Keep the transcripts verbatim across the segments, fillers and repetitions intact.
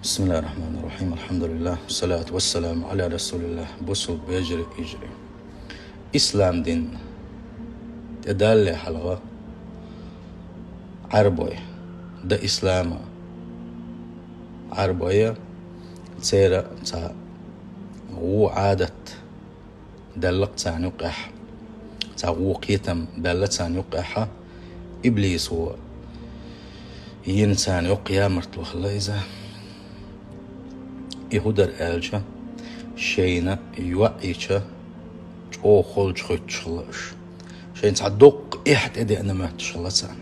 بسم الله الرحمن الرحيم. الحمد لله. والصلاة والسلام على رسول الله. Бусалба вежарий, йижарий. Ислам дин тӀедалале хьалха Ӏарбой, до ислама Ӏарбой, церан цхьа вон Ӏадат даьлла-кх царна юккъехь, цхьа вон кхетам баьлла царна юккъехь, иблисо йина царна йоккха ямартло хилла иза. И хӀун дара аьлча, шайна йоӀ йича, чӀогӀа холчахӀуьттуш хилла уьш. Шайна цхьа доккха эхь тӀедеана моьттуш хилла царна.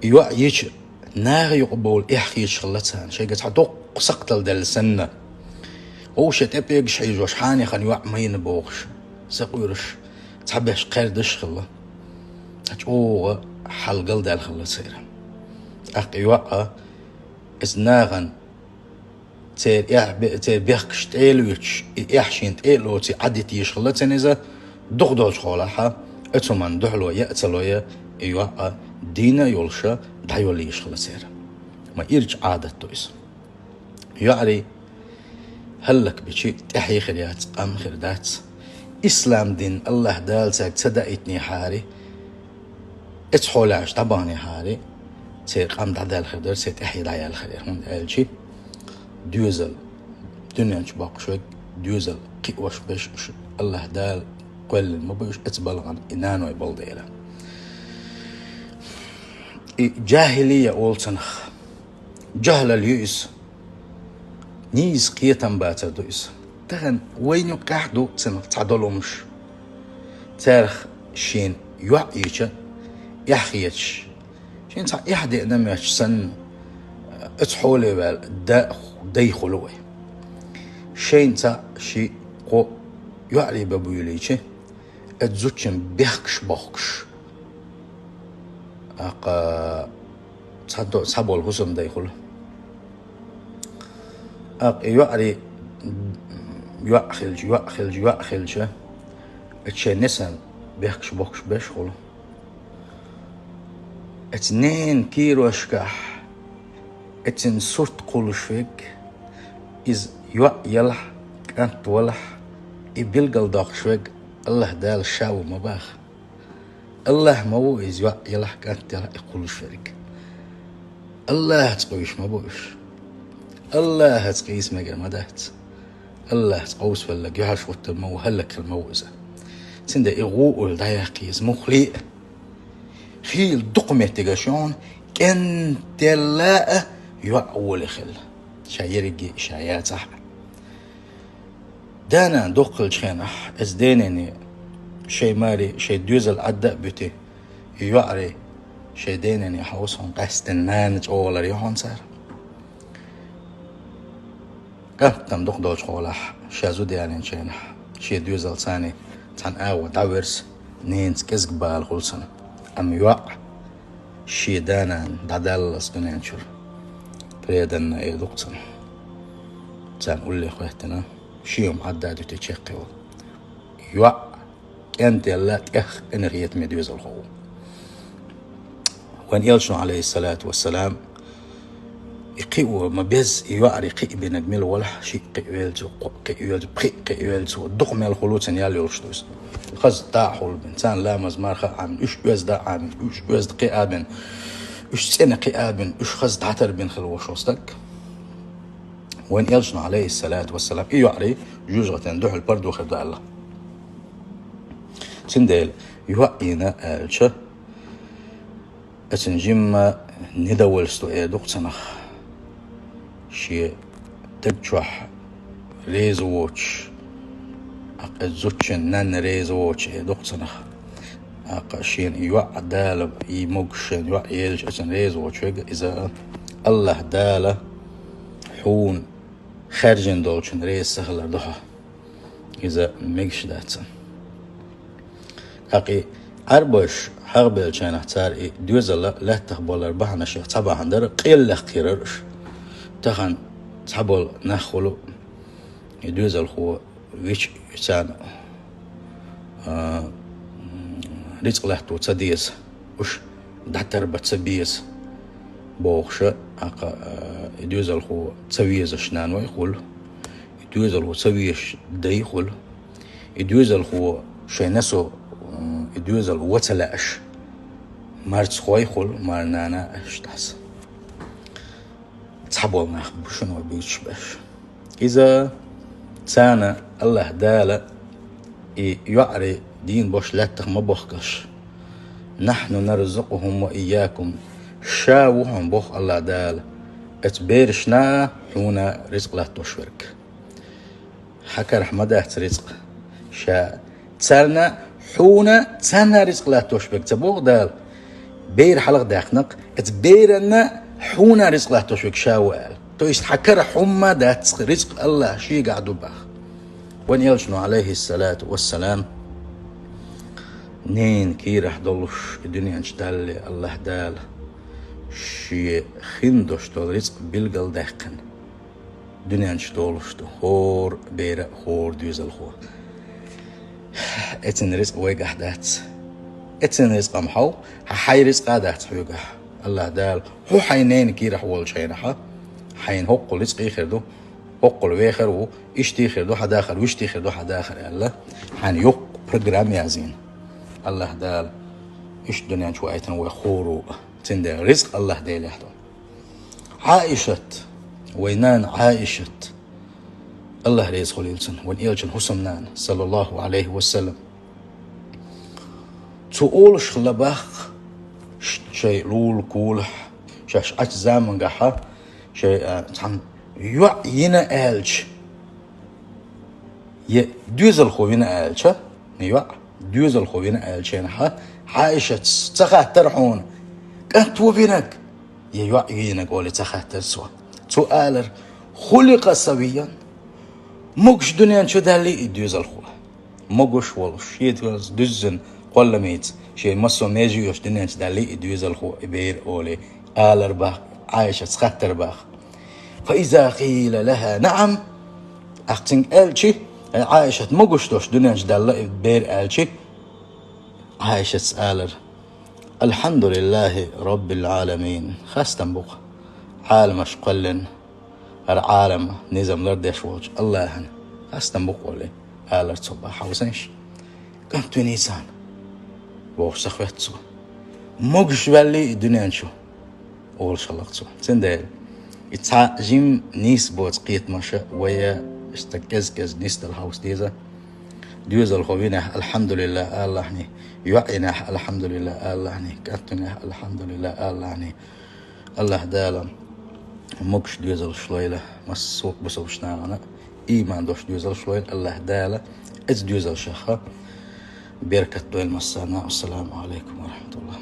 И йоӀ йича, наха юкъа бовла эхь хеташ хилла царна, шайга цхьа доккха сакхтал даьлла санна. Вовшех тӀепӀегаш хьийжош, хьенехан йоӀ ма йина бохуш, сакъоьруш, цхьаберш кхаьрдаш хилла. Цхьа чӀогӀа хьал галдаьлла хилла церан. ТӀаккха и йоӀ, иза нахана церан эхь бе-, церан бехкаш тӀе а лоьцуш, и эхь шена тӀе а лоций Ӏадита езаш хилла цунна иза, дукха долчу хьолахь, оцу хӀуманна дуьхьало яа ца лой, и йоӀ дийна а йолуш, дӀайолла езаш хилла церан. Ма ирча Ӏадат ду иза. ЙоӀарий хӀаллакбича тӀаьхье хир яц, къам хир дац. Ислам дин АллахӀ Дала цаьрга ца даийтинехьара, оцу хьолехь уьш дӀабаханехьара, церан къам дӀадаьлла хир дара, церан тӀаьхье дӀаяьлла хир яра. ХӀунда аьлча доьзал, дуьнен чу боккхуш верг, доьзал кхиош берш уьш АллахӀ Дала кхоьллина ма бу уьш, оцу балхана и наной болу дела. И джахӀилия олу цунах. ДжахӀлал ю иза. Нийса кхетам бацар ду иза. Тахана вайна юккъехь ду цунах цхьа долу хӀумаш. Царах шена йоӀ йича, эхь хеташ, шена цхьа эхь деана моьттуш санна, оцу хьоле ваьлла да-, дай хуьлу вай. Шайна цхьаъ, шиъ, кхоъ йоӀарий бан буьйлийча, оцу зудчун бехкаш бохкуш. ТӀаккха цхьа до-, цхьаболу хӀусамдай хуьлу. ТӀаккха и йоӀарий, йоӀ хилча, йоӀ хилча, йоӀ хилча, оцу шайн несан бехкаш бохкуш берш хуьлу. Оцу ненан кийрошкахь, оцуьнан сурт кхуллуш верг, иза йоӀ ялахь, кӀант валахь, и билгалдоккхуш верг АллахӀ Дала Ша ву ма баха. АллахӀ ма ву иза йоӀ ялахь, кӀант ялахь и кхуллуш верг. АллахӀаца къуьйсуш ма бу уьш. АллахӀаца къийса мегар ма дац. АллахӀаца къовсавелларг юьхьӀаьржа хӀуттур ма ву, хӀаллакьхир ма ву иза. Цундела и гӀу улла дӀаяккха еза муххале а. Хийла дукха меттигаш ю хьуна, кӀентелла а йоӀ волий хилла. Ша ерриге а ша яцахь а. Да-нана дукха хиллачу хенахь, оцу денене шайн маре, шайн доьзал Ӏадда а буьтий, и йоӀарий шайн денене хьовса хьуна къаьсттина нана чӀогӀа лар ю хьуна цара. КӀант-м дукха долчу хьолахь, ша зуда ялийначу хенахь, шен доьзалца цхьана агӀор дӀаверза, ненаца кӀезиг бала хуьлу цунна. Амма йоӀ шен да-нана дӀадаллалц дуьнен чуьра преданно эр ду-кх цунна. Царна улле хӀоьттина, шен хӀума Ӏадда а дуьтий чекхйолу. ЙоӀ кӀентелла тӀех къинхетаме доьзалхо ву. Вайн элчано, Ӏалайхиссалату вассалам, и кхио ма безза, и йоӀарий кхиъ бинарг мила велахь, шиъ кхиъ веллачо, кхоъ кхиъ веллачо, пхиъ кхиъ веллачо, дукха мел хуьлу цуьнан ял йолуш ду иза. Хаза дӀа а хьулбина, царна ламаз, марха а Ӏамина, уьш оьзда а Ӏамина, уьш оьзда кхиа а бина, уьш цӀена кхиа а бина, уьш хаза дӀатарбина хилла волуш волу стаг. Вайн элчано, Ӏалайхиссалату вассалам, и йоӀарий жоьжахатин дуьхьал пардо хир ду аьлла. Цундела йоӀ йина аьлча, оцунна жимма недовольство эр ду-кх цунах. Шен даг чохь реза воцуш, тӀаккха оцу зудчун нанна реза воцуш эр ду-кх цунах. ТӀаккха шена йоӀ Дала и могуш шена йоӀ елча, оцунна реза воцуш верг, иза АллахӀ Дала хьуна хаьржина долчунна реза ца хилар ду хьо. Иза мегаш дац. ТӀаккха и Ӏарбойш хьахабеллачу хенахь, цара и доьзал лаьттах болар бахьанашех цхьа бахьана дара, къел лекха хир дара уьш. Тахана цхьаболу нах хуьлу, и доьзалхо вича, царна, а, рицкъ латто ца деза, уьш дӀатарбан ца беза. бохуша, ака, э, и доьзалхо ца везаш нанойхула, и доьзалхо ца везаш дайхула, и доьзалхо шайн насо, м, и доьзал ва ца лааш, марцхойхула, мар нана аштас. Цхьаболу нах бу шуна вай буьйцуш беш. Иза царна Аллаха Дала и йоӀарий дийна бош лаьттах ма бохкалш. «Нахьну нарзукъухум ва ийякум». Ша ву хьуна боху Аллаха Дала, эца берашна хьуна рицкъ латтош верг. Хьан карахь ма дац рицкъ. Ша царна хьуна царна рицкъ латтош верг ца боху Дала. Бер хьалха даьккхинарг, эца беранна хьуна рицкъ латтош верг ша ву аьлла. То есть хьан карахь хӀумма дац рицкъ Аллаха шегахь ду бах. Вайн элчано, алейхиссалату вассалам, ненан кийрахь долуш и дуьнен чу далле Аллаха Дала шен хин дош долу рицкъ билгал даьккхина. Дуьнен чу долуш ду хӀора бера а, хӀора доьзалхо. Эцин рицкъ вайгахь дац. Эцин рицкъ-м хьо, хьан хьайн рицкъа дац хьоьгахь. Аллаха Дала, хьо хьайн ненан кийрахь волчу хенахьа, хьайна хӀоккхул рицкъий хир ду, хӀоккхул вехар ву, иштий хир ду хьан дахар, вуьштий хир ду хьан дахар аьлла, хьайна йоккха программа язйина. Аллаха Дала, иштта дуьнен чу ваийтина вай хӀора а. Цундела рицкъ Аллаха Делехь ду. Ӏаишат, вай нана Ӏаишат, Аллах реза хуьлийла цунна, вайн элчан хӀусамнана, саллаллаху алейхи ва саллам. Цо олуш хилла бах, ш-, шайн лулахь, кулахь, шаьш Ӏачу замангахьа, шайн, а, цхьана йоӀ йина аьлча, я доьзалхо вина аьлча, йоӀ доьзалхо вина аьлча, хьан Ӏаишатс ца хаттара хьуна, кӀант ву винарг, я йоӀ винарг олий ца хаттара цо. Цо алар: «Хуликъа савиян». Могуш дуьнен чу даллий и доьзалхо. Могуш волуш, шен тӀехь дуьззина кхолламица, шен массо а меже йолуш дуьнен чу даллий и доьзалхо, и бер олий, алар бах, Ӏаишатс хаттара бах. Фа иза къийла лаха наӀам, ахь цуьнга аьлчи, ай Ӏаишат, могуш долуш дуьнен чу далла и бер аьлчи, Ӏаишатс алар: «Алхьамдулиллахи Роббил Ӏаламин». Хастам бу-кх Ӏаламаш кхоьллина, хӀара Ӏалам низам лардеш волчу Аллахьана хастам бу-кх олий, алар цо бах. Хьовсийша, кӀант виний царна, бохуш ца хоьтту цо. Могуш ваьллий и дуьнен чу, олуш хилла-кх цо. Цундела и цхьа жимма нийса боцу кхетамаша вай иштта кӀез-кӀезиг нисдала хьовса деза. Доьзалхо винехь, алхьамдулиллах, алалахьний, йоӀ йинехь, алхьамдулиллах, алалахьний, кӀант винехь, алхьамдулиллах, алалахьний. Аллаха Дала могуш доьзалш лойла массо а бусалба нахана, ийман долуш доьзалш лойла Аллаха Дала, эцу доьзалшаха беркат дойла массарна. Ассаламу алейкум ва рахматуллах.